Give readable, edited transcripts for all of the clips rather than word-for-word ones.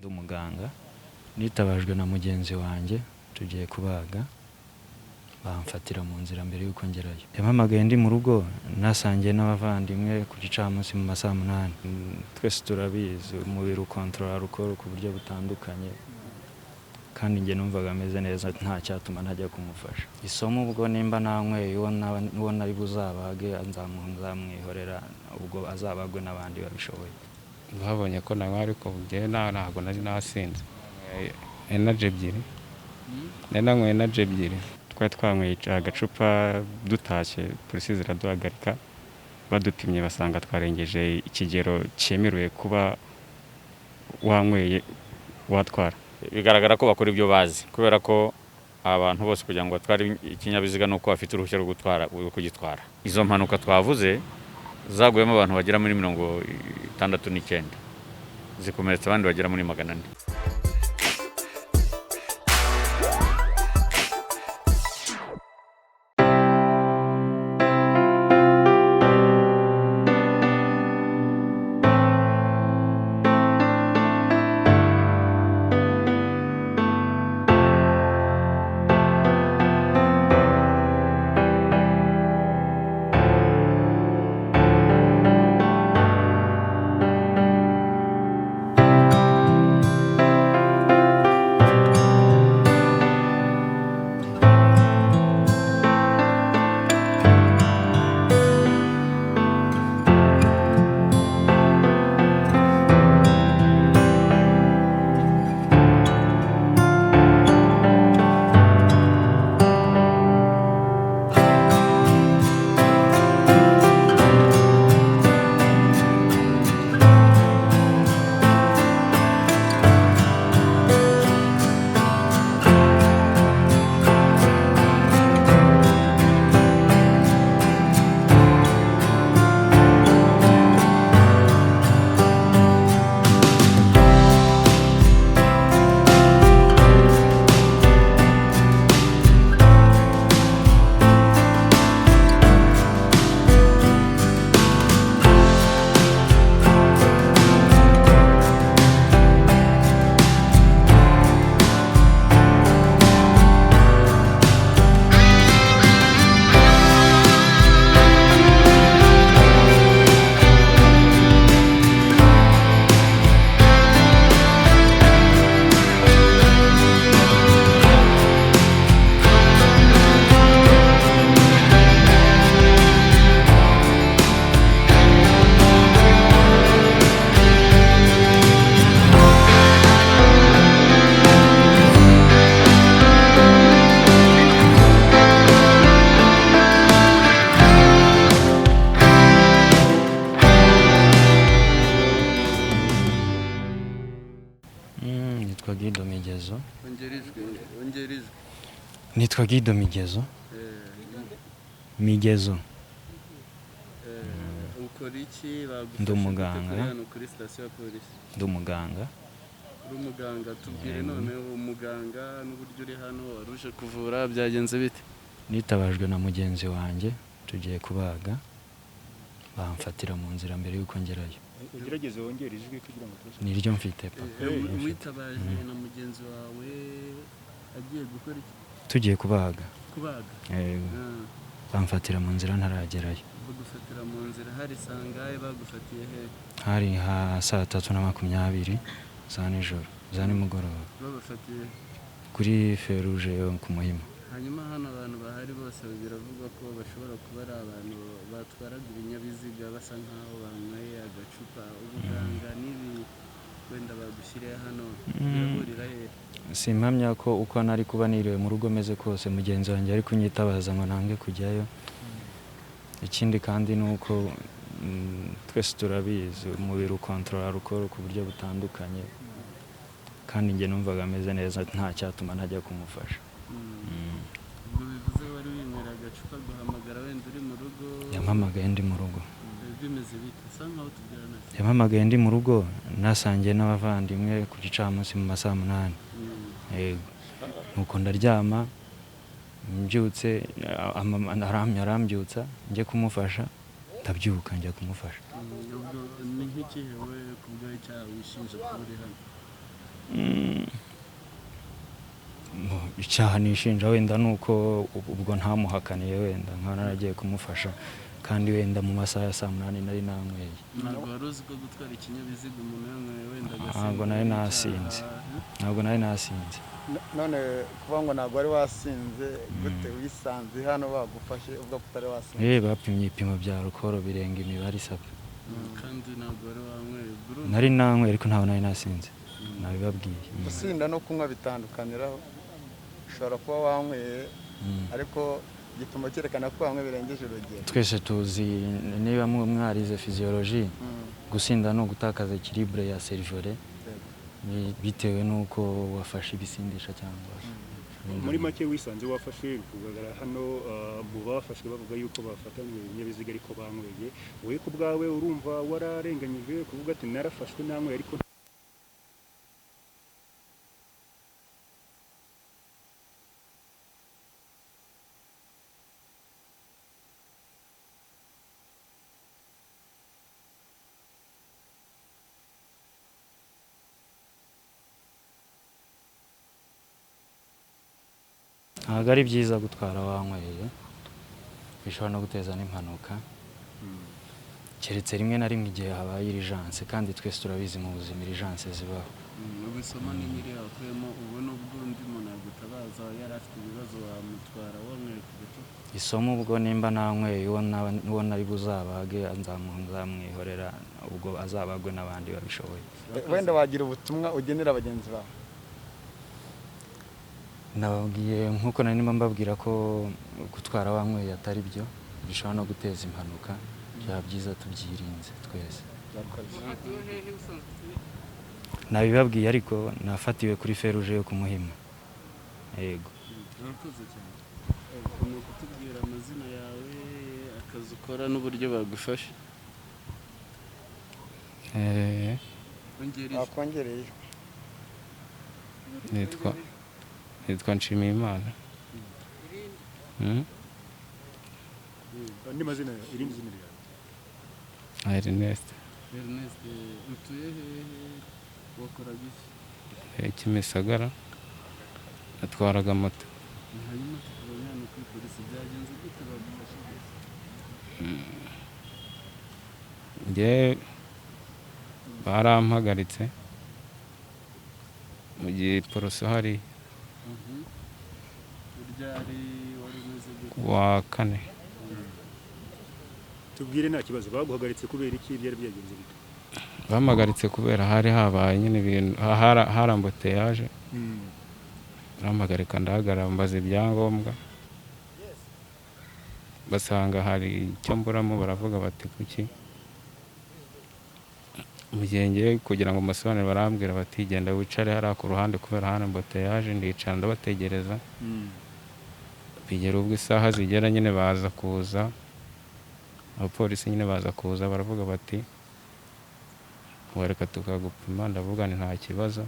Ndi umuganga, nitabajwe na mugenzi wanjye tugiye kubaga, bamfatira mu nzira mbere y'uko ngerayo. Yampamagaye ndi mu rugo, nasangiye n'abavandimwe ku gicamunsi mu ma saa munani. Twese turabizi umubiri ukontorora alcool ku buryo butandukanye, kandi njye numvaga ameze neza nta cyatuma ntajya kumufasha. Isomo ubwo nimba nanyweye uwo nari buzabage nzamwihorera, ubwo azabagwe n'abandi babishoboye. Babonye ko nanywa ariko njyewe ntabwo nari nasinze. Energy ebyiri. Nari nanyweye energy ebyiri. Twari twanyweye agacupa dutashye, polisi ziraduhagarika, badupimye basanga twarengeje ikigero cyemerewe kuba wanyweye watwara. Bigaragara ko bakora ibyo bazi, kubera ko abantu bose kugira ngo batware ikinyabiziga nuko bafite uruhushya rwo gutwara, rwo kugitwara. Izo mpanuka twavuze zaguyemo abantu bagera muri 69, zikomeretsa abandi bagera muri 400. Nitwa Guido Migezo. Ongera ijwi. Nitwa Guido Migezo. Migezo. Ukora iki? Bagufashe Ndi umuganga. gute hano kuri sitasiyo ya polisi? Ndi umuganga. Uri umuganga, tubwire noneho umuganga n'uburyo uri hano, wari uje kuvura, byagenze bite? Nitabajwe na mugenzi wanjye tugiye kubaga, bamfatira mu nzira mbere y'uko ngerayo. Ugerageze wongere ijwi kugira ngo tubashe. Niryo mfite papa. Witabaje na mugenzi wawe agiye gukora iki? Tugiye kubaga. Kubaga. Bamfatira mu nzira ntaragerayo. Bagufatira mu nzira hari sangahe? Bagufatiye he? Hari nka saa 3:20 za nijoro, za nimugoroba. Babafatiye kuri feruje yo ku Muhima. Hanyuma hano abantu bahari bose biravugwa ko bashobora kuba ari abantu batwaraga ibinyabiziga basa nkaho banyweye agacupa. Ubuganga n'ibi wenda bagushyiriye hano birahurira he? Simpamya ko uko nari kuba niriwe mu rugo meze kose mugenzi wanjye ari kunyitabaza ngo nange kujyayo. Ikindi kandi ni uko twese turabizi umubiri ukontorora alcool ku buryo butandukanye, kandi njye numvaga ameze neza nta cyatuma ntajya kumufasha. Ubwo bivuze wari winywera agacupa guhamagara wenda uri mu rugo? Yampamagaye ndi mu rugo. Bimeze bite? Sa nkaho tubwira nacyo. Yampamagaye ndi mu rugo, nasangiye n'abavandimwe ku gicamunsi mu ma saa munani. Yego. Nuko ndaryama, mbyutse arambyutsa njye kumufasha, ndabyuka njya kumufasha. Ubwo ni nk'ikihe wowe ku bwawe icyaha wishinja kuba uri hano? Icyaha nishinja wenda ni uko ubwo ntamuhakaniye, wenda nkaba naragiye kumufasha, kandi wenda mu masaha ya saa 8 nari nanyweye. Ntabwo wari uzi ko gutwara ikinyabiziga umuntu yanyweye wenda agasinda Ntabwo nari ari icyaha? nasinze. Ntabwo nari nasinze. None kuvuga ngo ntabwo wari wasinze, gute wisanze hano bagufashe uvuga ko utari wasinze? Bapimye ibipimo bya alukoro birenga imibare isabwa. Kandi ntabwo wari wanyweye, ubwo urumva Nari nanyweye ariko ntabwo nari nasinze, nabibabwiye. Gusinda no kunywa bitandukaniraho. Ushobora kuba wanyweye, ariko igipimo cyerekana ko wanyweye birengeje urugero. Twese tuzi, niba mwarize physiologie, gusinda ni ugutakaza équilibre ya cerveau bitewe n'uko wafashe ibisindisha cyangwa Muri make wisanze wafashe kugaragara hano, mu bafashwe bavuga yuko bafatanywe ibinyabiziga ariko banyweye. Wowe ku bwawe urumva wararenganyijwe kuvuga ati narafashwe nanyweye ariko Ntabwo ari byiza gutwara wanyweye, bishobora no guteza n'impanuka, keretse rimwe na rimwe igihe habaye urgence, kandi twese turabizi mu buzima urgence zibaho. Ubu isomo ni nyiri wakuyemo ubu, nubwo undi muntu yagutabaza yari afite ibibazo, wamutwara wanyweye ku gacupa? Isomo ubwo nimba nanyweye, uwo nari buzabage nzamwihorera, ubwo azabagwe n'abandi babishoboye. Wenda wagira ubutumwa ugenera bagenzi bawe? Nababwiye nk'uko nari ndimo mbabwira ko gutwara wanyweye atari byo, bishobora no guteza impanuka. Byaba byiza tubyirinze twese. Murakoze. Nabibabwiye, ariko nafatiwe kuri feruje yo ku Muhima, yego. Urakoze cyane. Ni ukutubwira amazina yawe, akazi ukora n'uburyo bagufasha. Ongera ijwi. Wakongereye. Nitwa Nshimiyimana. Andi mazina, irindi zina ryawe? Ernest. Ernest, utuye hehe, wakoraga iki? Kimisagara, natwaraga moto. Hanyuma tukabona hano kuri polisi, byagenze gute, bagufashe gute? Njye barampagaritse mu gihe poroso hari Ryari, wari umeze gute? Ku wa kane. Tubwire, nta kibazo. Baguhagaritse kubera iki, byari byagenze bite? Bampagaritse kubera hari habaye nyine ibintu hari embouteillage, barampagarika ndahagarara, mbaza ibyangombwa, basanga hari icyo mburamo, baravuga bati kuki? Mu gihe ngiye kugira ngo mbasobanurire, barambwira bati genda wicare hariya ku ruhande kubera hari embouteillage. Ndicara ndabategereza, bigera ubwo isaha zigera nyine baza kuza abapolisi, nyine baza kuza baravuga bati wareka tukagupima. Ndavuga nti nta kibazo,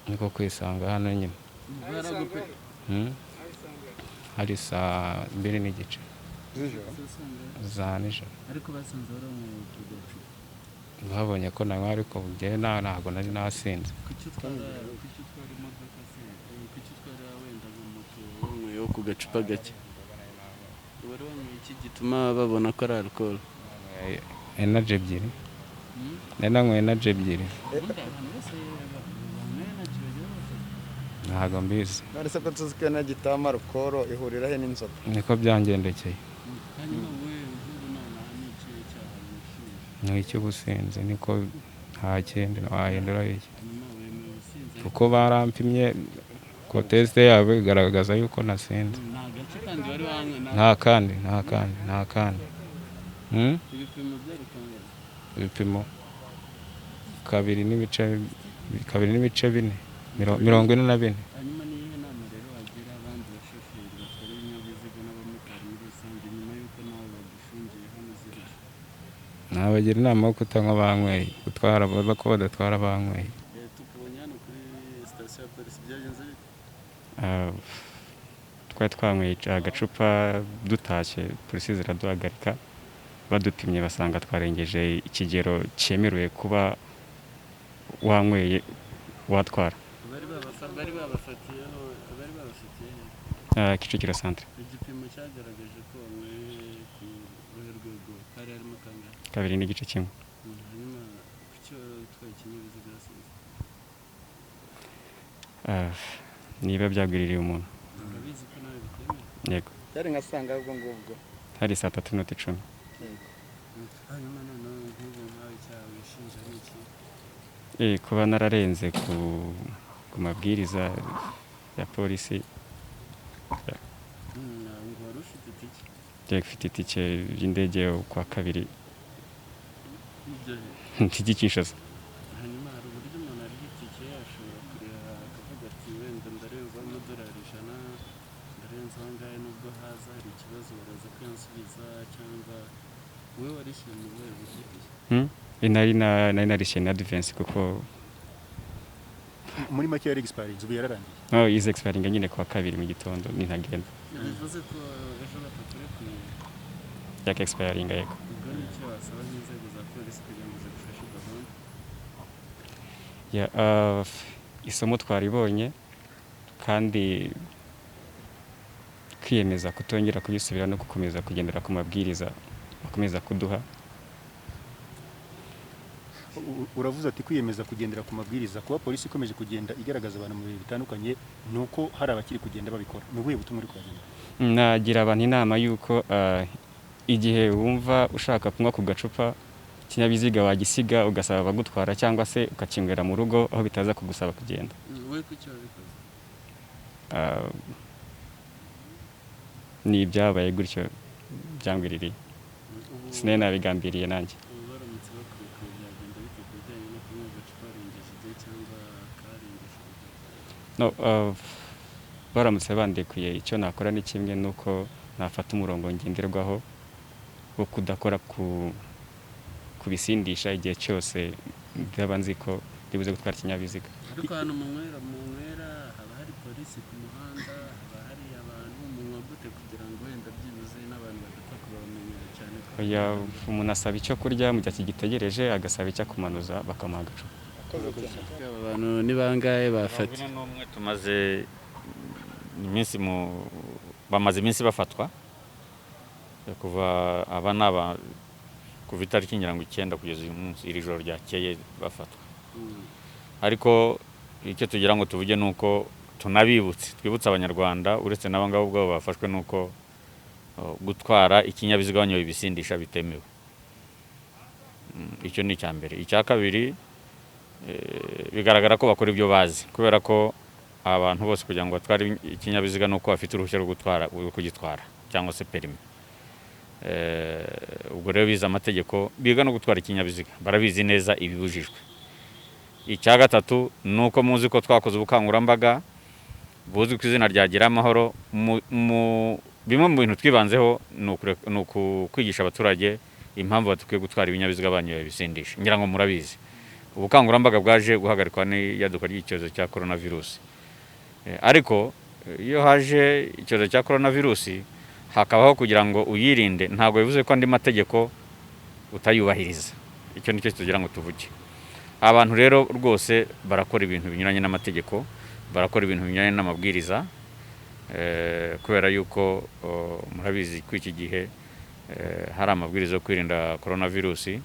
niko kwisanga hano nyine. Baragupe Hari saa 2:30 z'ijoro. Za nijoro. Ariko basanze waranyweye ku gacupa? Babonye ko nanywa, ariko njyewe ntabwo nari nasinze. Kuki utwara imodoka se? Kuki utwara wenda nka moto wanyweyeho ku gacupa gake? Wari wanyweye iki gituma babona ko ari alcohol? Energy ebyiri, nari nanyweye energy ebyiri. Ubundi abantu bose banyweye energy bagira bafata? Ntabwo mbizi. None se ko tuzi ko energy itama alcohol, ihurira he n'inzoga? Niko byangendekeye. Hanyuma wowe nk'ubu nonaha ni ikihe cyaha wishinja? Ni icy'ubusinzi, niko, nta kindi wahindura iki. Hanyuma wemeye ubusinzi? Kuko barampimye ko test yabo igaragaza yuko nasinze. Nta gace kandi wari wanywe? Nta kandi, nta kandi, nta kandi. Ibipimo byerekanye Ibipimo 2.4, 44. Hanyuma ni iyihe nama rero wagira abandi bashoferi batwara ibinyabiziga n'abamotari muri rusange, nyuma y'uko nawe bagufungiye hano zirije? Nabagira inama yo kutanywa banyweye, gutwara ko badatwara banyweye. Tukubonye hano kuri sitasiyo ya polisi, byagenze bite? Twari twanyweye agacupa dutashye, polisi ziraduhagarika, badupimye basanga twarengeje ikigero cyemerewe kuba wanyweye watwara. Bari babafatiyeho? Kicukiro centre. Igipimo cyagaragaje ko wanyweye ku ruhe rwego? Hari harimo kangahe? 2.1. Hanyuma kuki wari utwaye ikinyabiziga wasinze? Niba byagwiririye umuntu. Urabizi ko nawe bitemewe? Yego. Byari nka sanga ubwo ngubwo? Hari saa 3:10. Yego. Hanyuma noneho nk'ubu nkawe icyaha wishinja ni iki? Kuba nararenze ku mabwiriza ya polisi. Ngo wari ufite itike? Yego, mfite itike y'indege yo kuwa kabiri. Ibyo he? Ntijya Kinshasa. Hanyuma hari uburyo umuntu ariha itike, ashobora kuriha akavuga ati wenda ndarenzaho amadolari 100, ndarenzaho angahe, nubwo haza hari ikibazo baraza kuyansubiza, cyangwa wowe warishyuye mu buhe buryo? Hmm? Nari narishyuye na advance kuko Muri make yari expiring, ubu yararangiye. No, izi expiring nyine kuwa kabiri mu gitondo nintagenda. Bivuze ko ejo batakurekuye? Yaka expiring, yego. Ubwo ni icyo wasaba nk'inzego za polisi kugira ngo zigufashe gahunda? Ya, isomo twaribonye kandi kwiyemeza kutongera kubisubira no gukomeza kugendera ku mabwiriza bakomeza kuduha. Uravuze ati kwiyemeza kugendera ku mabwiriza. Kuba polisi ikomeje kugenda igaragaza abantu mu bihe bitandukanye, ni uko hari abakiri kugenda babikora. Ni ubuhe butumwa uri kubagenera? Nagira abantu inama y'uko igihe wumva ushaka kunywa ku gacupa, ikinyabiziga wagisiga ugasaba abagutwara cyangwa se ukakinywera mu rugo aho bitaza kugusaba kugenda. Wowe kuki wabikoze? Ni ibyabaye gutyo byangwiririye. Ubu Sinari nabigambiriye nanjye. Ubu baramutse bakurekuye byagenda bite ku bijyanye no kunywa agacupa warengeje igihe cyangwa karengeje urugero? No, baramutse bandekuye, icyo nakora ni kimwe, nuko nafata umurongo ngenderwaho wo kudakora ku bisindisha igihe cyose ndaba nzi ko ndibuze gutwara ikinyabiziga. Ariko hano munywera haba hari polisi ku muhanda, haba hari abantu, munywa gute kugira ngo wenda byibuze n'abantu badapfa kubamenyera cyane ko Oya, umuntu asaba icyo kurya mu gihe akigitegereje, agasaba icyo akumanuza, bakamuha agacupa. Akoze cyane. Aba bantu ni bangahe bafata? 41. Tumaze iminsi mu bamaze iminsi bafatwa kuva aba ni aba kuva itariki ngira ngo 9 kugeza uyu munsi, iri joro ryakeye bafatwa. Ariko icyo tugira ngo tuvuge ni uko tunabibutse, twibutse Abanyarwanda, uretse n'aba ngabo ubwabo bafashwe, ni uko gutwara ikinyabiziga banyoye ibisindisha bitemewe. Icyo ni icya mbere. Icya kabiri, bigaragara ko bakora ibyo bazi, kubera ko abantu bose kugira ngo batware ikinyabiziga ni uko bafite uruhushya rwo gutwara, rwo kugitwara cyangwa se perimi. Ubwo rero bize amategeko, biga no gutwara ikinyabiziga, barabizi neza ibibujijwe. Icya gatatu ni uko muzi ko twakoze ubukangurambaga buzwi ku izina rya Gira Amahoro. Bimwe mu bintu twibanzeho ni ukwigisha abaturage impamvu badakwiye gutwara ibinyabiziga banyoye ibisindisha. Ngira ngo murabizi, ubukangurambaga bwaje guhagarikwa n'iyaduka ry'icyorezo cya coronavirus. Ariko iyo haje icyorezo cya coronavirus hakabaho kugira ngo uyirinde, ntabwo bivuze ko andi mategeko utayubahiriza. Icyo nicyo tugira ngo tuvuge. Abantu rero rwose barakora ibintu binyuranye n'amategeko, barakora ibintu binyuranye n'amabwiriza, kubera yuko murabizi ko iki gihe hari amabwiriza yo kwirinda coronavirus,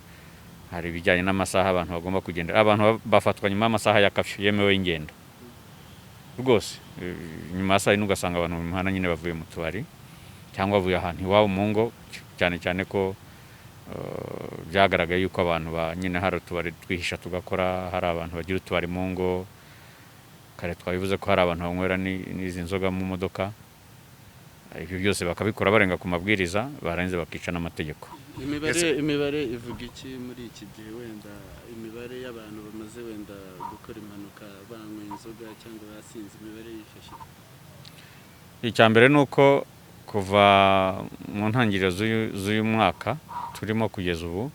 hari ibijyanye n'amasaha abantu bagomba kugenda. Abantu bafatwa nyuma y'amasaha ya curfew yemewe y'ingendo rwose. Nyuma ya saa 4 ugasanga abantu mu mihanda nyine bavuye mu tubari cyangwa bavuye ahantu iwabo mu ngo, cyane cyane ko byagaragaye yuko abantu ba nyine hari utubari twihisha tugakora, hari abantu bagira utubari mu ngo. Kare twabivuze ko hari abantu banywera n'izi nzoga mu modoka. Ibyo byose bakabikora barenga ku mabwiriza, barangiza bakica n'amategeko. Imibare ivuga iki muri iki gihe, wenda imibare y'abantu bamaze wenda gukora impanuka banywa inzoga cyangwa basinze, imibare yifashe? Icya mbere ni uko kuva mu ntangiriro z'uyu mwaka turimo kugeza ubu,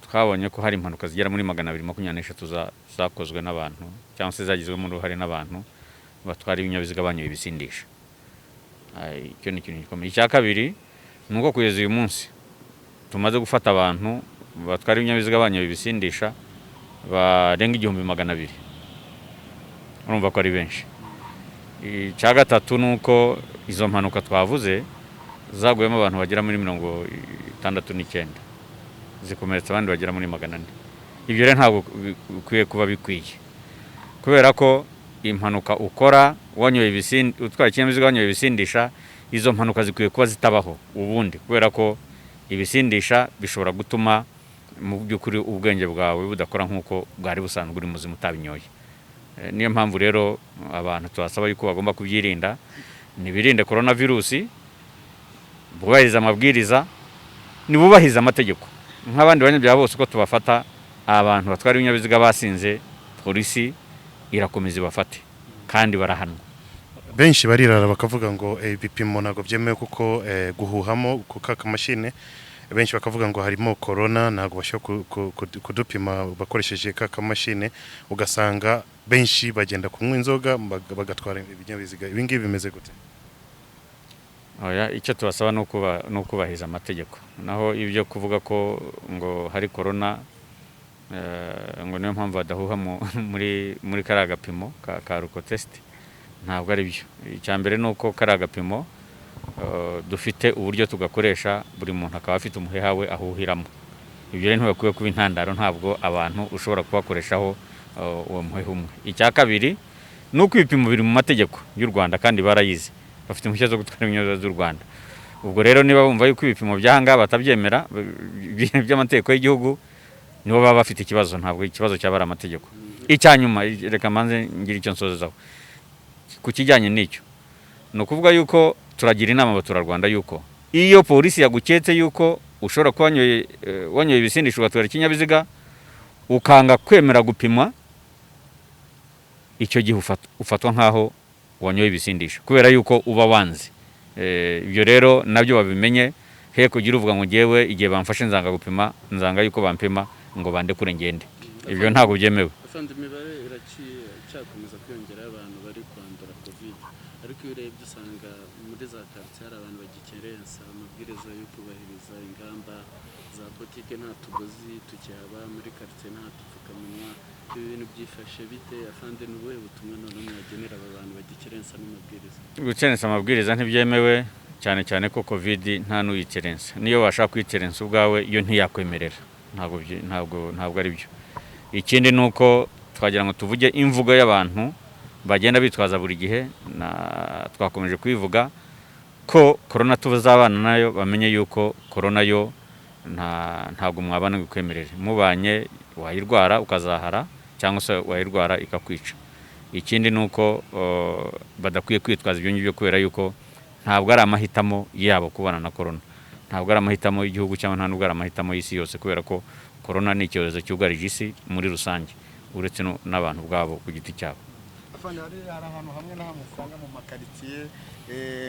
twabonye ko hari impanuka zigera muri 223 zakozwe n'abantu cyangwa se zagizwemo uruhare n'abantu batwara ibinyabiziga banyoye ibisindisha. Icyo ni ikintu gikomeye. Icya kabiri ni uko kugeza uyu munsi tumaze gufata abantu batwara ibinyabiziga banyoye ibisindisha barenga 1200. Urumva ko ari benshi. Icya gatatu ni uko izo mpanuka twavuze zaguyemo abantu bagera muri 69, zikomeretsa abandi bagera muri 400. Ibyo rero ntabwo bikwiye kuba bikwiye, kubera ko impanuka ukora wanyoye utwaye ikinyabiziga wanyoye ibisindisha, izo mpanuka zikwiye kuba zitabaho ubundi, kubera ko ibisindisha bishobora gutuma mu by'ukuri ubwenge bwawe budakora nk'uko bwari busanzwe uri muzima utabinyoye. Niyo mpamvu rero abantu tubasaba yuko bagomba kubyirinda, ntibirinde korona virusi, bubahirize amabwiriza, ntibubahirize amategeko nk'abandi banyabyaha bose uko tubafata. Abantu batwara ibinyabiziga basinze, polisi irakomeza ibafate kandi barahanwa. Benshi barirara bakavuga ngo ibipimo ntabwo byemewe kuko guhuhamo ku ka kamashini, benshi bakavuga ngo harimo corona, ntabwo bashobora kudupima bakoresheje ka kamashini. Ugasanga benshi bagenda kunywa inzoga bagatwara ibinyabiziga. Ibi ngibi bimeze gute? Oya, icyo tubasaba ni ukubahiriza amategeko. Naho ibyo kuvuga ko ngo hari korona, ngo niyo mpamvu badahuha muri kariya gapimo ka alcotest, ntabwo ari byo. Icya mbere ni uko kariya gapimo dufite uburyo tugakoresha, buri muntu akaba afite umuheha we ahuhiramo. Ibyo rero ntibakwiye kuba intandaro, ntabwo abantu ushobora kubakoreshaho uwo muheha umwe. Icya kabiri ni uko ibipimo biri mu mategeko y'u Rwanda kandi barayizi, bafite impushya zo gutwara ibinyabiziga z'u Rwanda. Ubwo rero niba bumva yuko ibipimo by'ahangaha batabyemera by'amategeko y'igihugu, nibo baba bafite ikibazo, ntabwo ikibazo cyaba ari amategeko. Icya nyuma, reka mbanze ngire icyo nsozezaho ku kijyanye n'icyo, ni ukuvuga yuko turagira inama abaturarwanda yuko iyo polisi yaguketse yuko ushobora kuba wanyoye ibisindisha ugatwara ikinyabiziga, ukanga kwemera gupimwa, icyo gihe ufatwa nk'aho wanyoye ibisindisha, kubera yuko uba wanze. Ibyo rero nabyo babimenye, he kugira uvuga ngo ngewe igihe bamfashe nzanga gupima, nzanga yuko bampima ngo bandekure ngende. Ibyo ntabwo byemewe. Afande, imibare iracyakomeza kwiyongera abantu bari kwandura covid, ariko iyo urebye usanga muri za karitsiye hari abantu bagikerensa amabwiriza yo kubahiriza ingamba za botike, nta tugozi tukihaba muri karitsiye, nta dupfukamunwa. Ibi bintu byifashe bite afande? Ni ubuhe butumwa noneho mwagenera aba bantu bagikerensa n'amabwiriza? Gukerensa amabwiriza ntibyemewe, cyane cyane ko covid nta n'uyikerensa. Niyo washaka kuyikerensa ubwawe, yo ntiyakwemerera. Ntabwo ari byo. Ikindi ni uko twagira ngo tuvuge imvugo y'abantu bagenda bitwaza buri gihe, na twakomeje kubivuga ko korona tuzabana nayo, bamenye yuko korona yo ntabwo mwabana ngo ikwemerere. Mubanye wayirwara ukazahara, cyangwa se wayirwara ikakwica. Ikindi ni uko badakwiye kwitwaza ibyo ngibyo, kubera yuko ntabwo ari amahitamo yabo kubana na korona, ntabwo ari amahitamo y'igihugu, cyangwa nta nubwo ari amahitamo y'isi yose, kubera ko korona ni icyorezo cyugarije isi muri rusange, uretse n'abantu ubwabo ku giti cyabo. Afande, hari ahantu hamwe na hamwe usanga mu makaritsiye,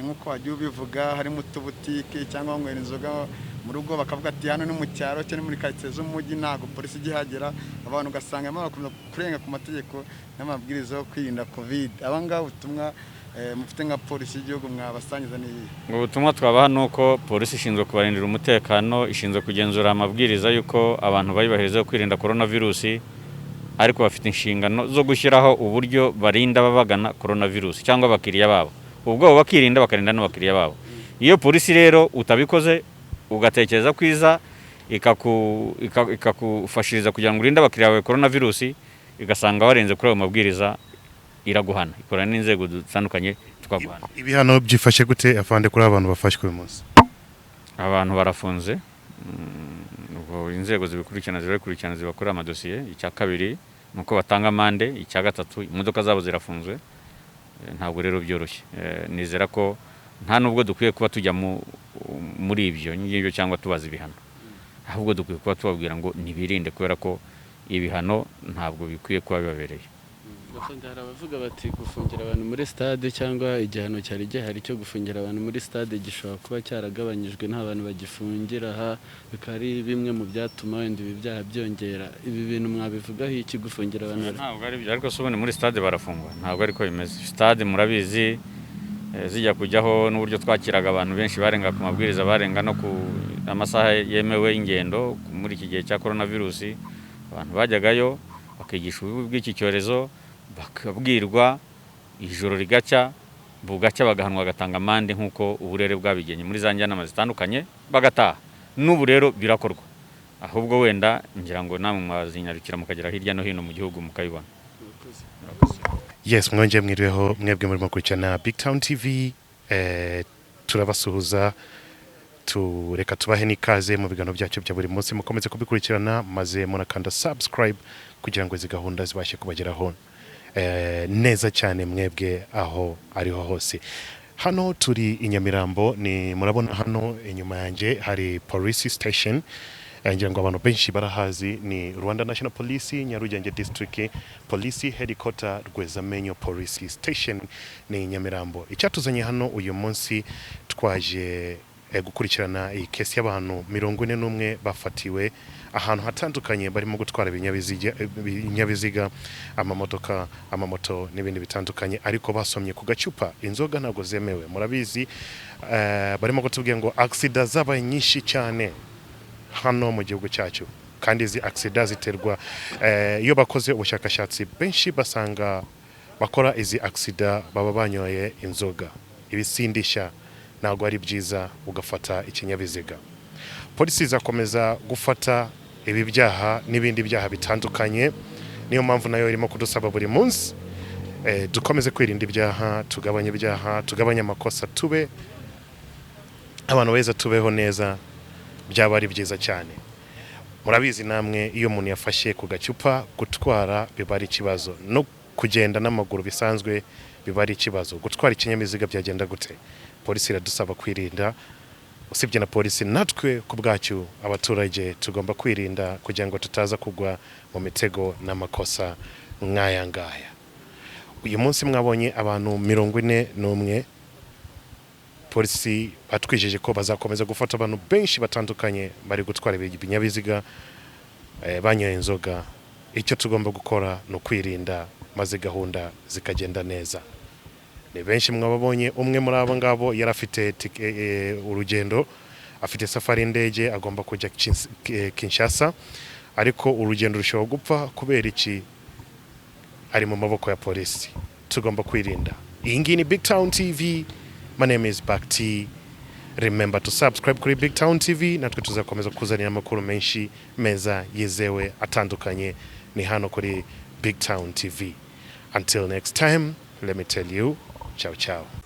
nk'uko wagiye ubivuga, harimo utubutike cyangwa banywera inzoga mu rugo, bakavuga ati hano ni mu cyaro cyangwa muri karitsiye z'umujyi ntabwo polisi igihagera. Abantu ugasanga barimo barakomeza kurenga ku mategeko n'amabwiriza yo kwirinda covid. Aba ngaba ubutumwa mufite nka polisi y'igihugu mwabasangiza ni iyihe? Ubutumwa twabaha ni uko polisi ishinzwe kubarindira umutekano, ishinzwe kugenzura amabwiriza y'uko abantu bayubahiriza yo kwirinda korona virusi, ariko bafite inshingano zo gushyiraho uburyo barinda ababagana korona virusi cyangwa abakiriya babo, ubwo bakirinda bakarinda n'abakiriya babo. Iyo polisi rero utabikoze, ugatekereza ko iza ikakufashiriza kugira ngo urinde abakiriya bawe korona virusi, igasanga warenze kuri ayo mabwiriza, iraguhana, ikorana n'inzego zitandukanye tukaguhana. Ibihano byifashe gute afande kuri abantu bafashwe uyu munsi? Abantu barafunze. Ubwo inzego zibikurikirana zirabikurikirana, zibakorera amadosiye. Icya kabiri ni uko batanga amande. Icya gatatu, imodoka zabo zirafunzwe. Ntabwo rero byoroshye. Nizera ko nta nubwo dukwiye kuba tujya muri ibyo ngibyo cyangwa tubaza ibihano, ahubwo dukwiye kuba tubabwira ngo nibirinde, kubera ko ibihano ntabwo bikwiye kuba bibabereye. Afande, hari abavuga bati gufungira abantu muri stade, cyangwa igihano cyari gihari cyo gufungira abantu muri stade gishobora kuba cyaragabanyijwe, nta bantu bagifungira aha, bikaba ari bimwe mu byatuma wenda ibi byaha byongera. Ibi bintu mwabivugaho iki, gufungira abantu Ntabwo ari byo. Ariko se ubundi muri stade barafungwa? Ntabwo ariko bimeze. Stade murabizi, zijya kujyaho n'uburyo twakiraga abantu benshi barenga ku mabwiriza, barenga no ku amasaha yemewe y'ingendo. Muri iki gihe cya korona virusi abantu bajyagayo bakigisha ububi bw'iki cyorezo, bakabwirwa ijoro rigacya. Bugacya bagahanwa, bagatanga amande nk'uko uburere bwabigenye muri za njyanama zitandukanye, bagataha. N'ubu rero birakorwa, ahubwo wenda ngira ngo namwe mwazinyarukira mukagera hirya no hino mu gihugu mukabibona. Yes, mwongeye mwiriweho mwebwe murimo gukurikirana Big Town TV. Turabasuhuza, tureka tubahe n'ikaze mu biganiro byacu bya buri munsi. Mukomeze kubikurikirana maze munakanda subscribe kugira ngo izi gahunda zibashe kubageraho neza cyane mwebwe aho ariho hose. Hano turi i Nyamirambo, ni murabona hano inyuma yanjye hari police station. Ngira ngo abantu benshi barahazi, ni Rwanda National Police, Nyarugenge District Police Headquarter, Rwezamenyo Police Station, ni Nyamirambo. Icyatuzanye hano uyu munsi, twaje gukurikirana iyi kesi y'abantu 41 bafatiwe ahantu hatandukanye barimo gutwara ibinyabiziga, amamodoka, amamoto n'ibindi bitandukanye, ariko basomye ku gacupa. Inzoga ntabwo zemewe, murabizi. Barimo kutubwira ngo accident zabaye nyinshi cyane hano mu gihugu cyacu, kandi izi accident ziterwa, iyo bakoze ubushakashatsi benshi basanga bakora izi accident baba banyoye inzoga. Ibisindisha ntabwo ari byiza ugafata ikinyabiziga. Polisi izakomeza gufata ibi byaha n'ibindi byaha bitandukanye, niyo mpamvu nayo irimo kudusaba buri munsi dukomeze kwirinda ibyaha, tugabanye ibyaha, tugabanye amakosa, tube abantu beza, tubeho neza, byaba ari byiza cyane. Murabizi namwe, iyo umuntu yafashe ku gacupa, gutwara biba ari ikibazo, no kugenda n'amaguru bisanzwe biba ari ikibazo. Gutwara ikinyabiziga byagenda gute? Polisi iradusaba kwirinda. Usibye na polisi, natwe ku bwacu abaturage tugomba kwirinda kugira ngo tutaza kugwa mu mitego n'amakosa nk'aya ngaya. Uyu munsi mwabonye abantu 41. Polisi batwijeje ko bazakomeza gufata abantu benshi batandukanye bari gutwara ibinyabiziga banyoye inzoga. Icyo tugomba gukora ni ukwirinda, maze gahunda zikagenda neza. Ni benshi mwababonye. Umwe muri abo ngabo yari afite urugendo, afite safari y'indege, agomba kujya Kinshasa, ariko urugendo rushobora gupfa kubera iki? Ari mu maboko ya polisi. Tugomba kwirinda. Iyi ngiyi ni Big Town TV. My name is Bakti. Remember to subscribe kuri Big Town TV. Natwe tuzakomeza kuzanira amakuru menshi meza yizewe atandukanye, ni hano kuri Big Town TV. Until next time, let me tell you, ciao ciao.